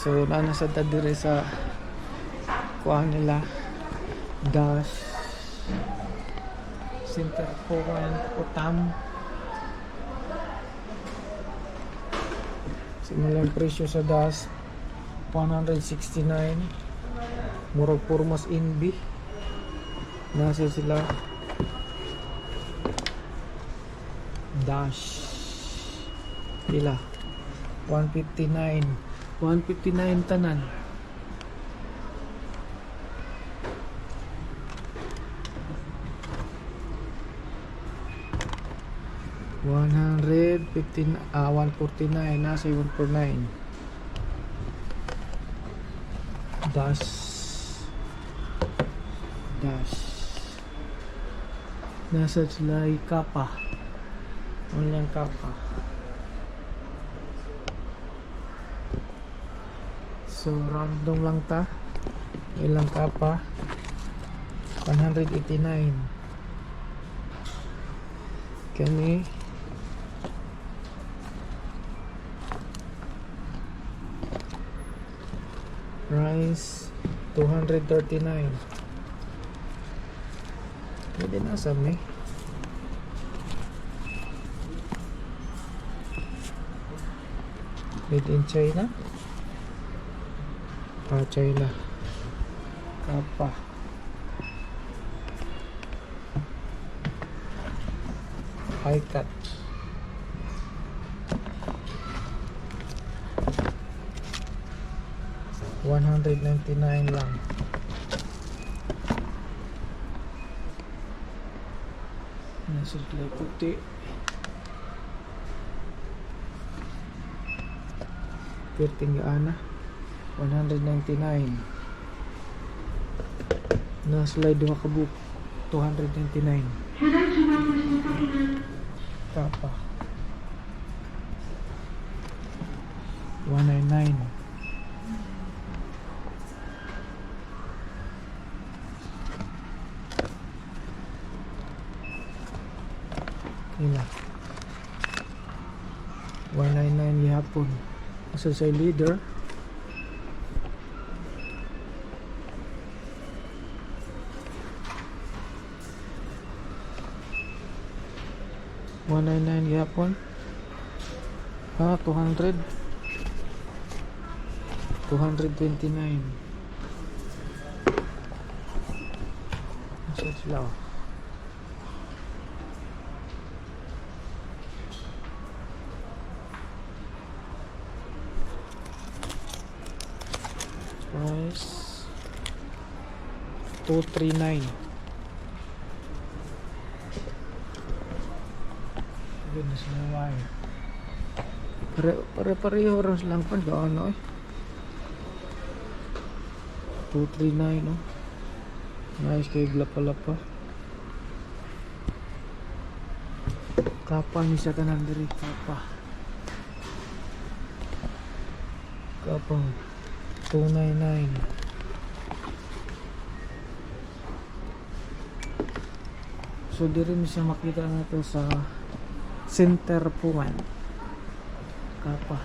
So naa na sa ta diri sa kuan nila, Dash, Center Point, Utam. Simulang presyo sa Dash, 169. Murag purmas NB. Nasa sila Dash pila? 159. 159 tanan. 115, ah, 149. Nasa 149. Dash, Dash. Nasa sila Kappa. Walang Kappa. So random lang ta. Ilang Kappa? 189. Kani rice, 239. Pwede na sa may made in China. Ah, China. Kappa, high cut. 199 lang. Nasa sila puti. Perting gaana. 199. Nasa slide duha ka book. 299. Kappa. 199. Ila. 199 gihapon. Asa sa leader? 199 gihapon. Ah, 200. 229. Asa sila, oh. Price 239. Goodness na why. Pare pare pareho rin silang pan gaano eh. 239, oh. Nice kay lapa-lapa. Kappa ni siya tanan diri, Kappa. Kappa 299. So diri ni siya makita na to sa Center Point. Kappa.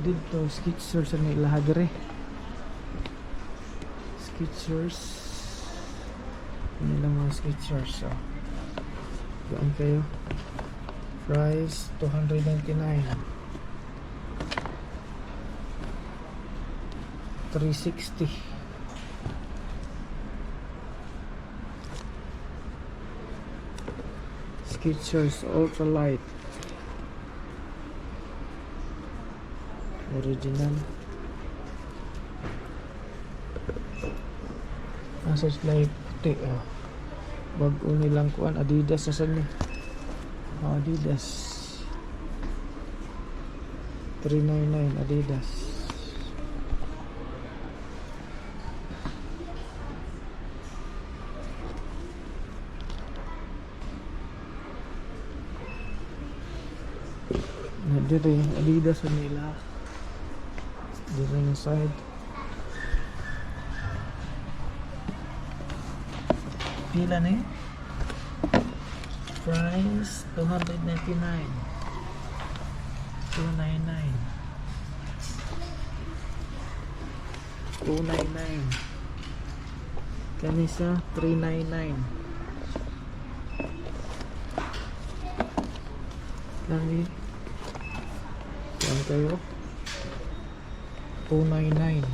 Dito Skechers sa nila diri. Skechers. Yun lang mga Skechers. So. Gaan kayo. Price 299. 360. Skechers Ultralight. Original. Nasa sila puti, oh. Bago nilang kuan, Adidas na ni. Oh, Adidas. 399 Adidas. Na dire Adidas sa nila. Dire yung side. Pila ni? Price 299. 299. 299. Kani sa 399. Lami. Yan kayo. 299.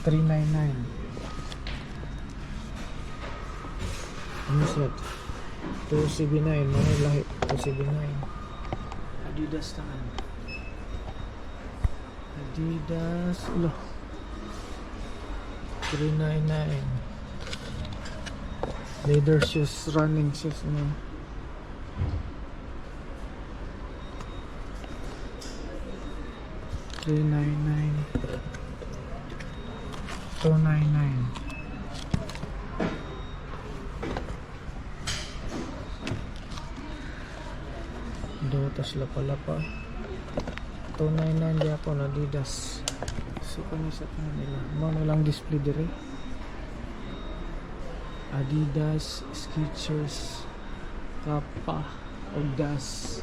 399. Ano siya? 279. Mga lahi. 279. Adidas naman. Adidas. Ulo. 399. Leather shoes, running shoes na. 399. 299. Do tas lapa-lapa. 299 di ako na Adidas. So kani sa kanila. Mao na lang display dire. Adidas, Skechers, Kappa, og Das.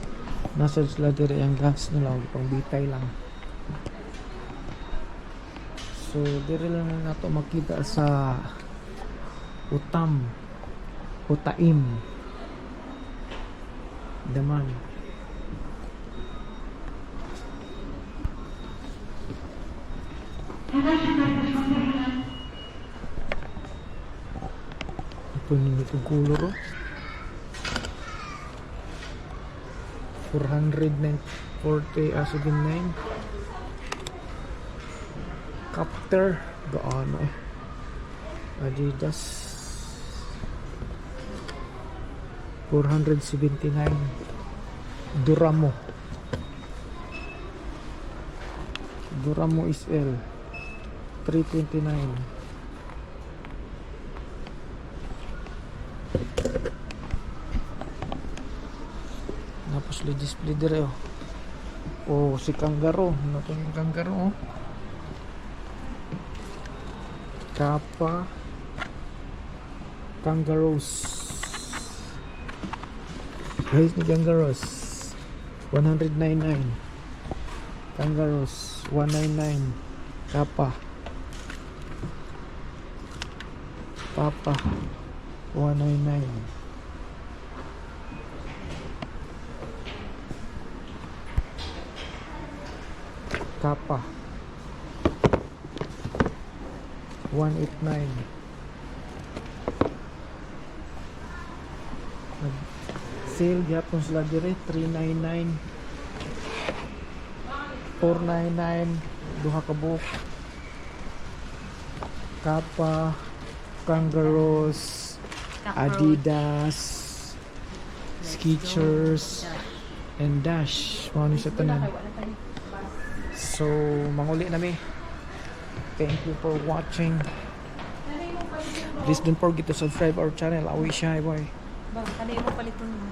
Nasa sila dire ang Das nila, pang bitay lang. So dire lang nato makita sa Utam, Utaim, Daman. Ito nindot ang color, oh. 440, ah, 79. Copter gaano eh. Adidas 479. Duramo, Duramo SL 329. Tapos li display dire, oh. Oh, si Kangaroo. Ano to yung Kangaroo, oh? Kappa, Kangaroos. Guys, ni Kangaroos 199. Kangaroos 199. Kappa. Papa 199. Kappa 189. Nag sale gyapon sila dire, 399, 499 duha ka buok. Kappa, Kangaroos, Adidas, Skechers and Dash. Mao ni siya tanan. So manguli na mi. Thank you for watching. Please don't forget to subscribe our channel. Awi siya, boy. Bang, kanay mo paliton mo.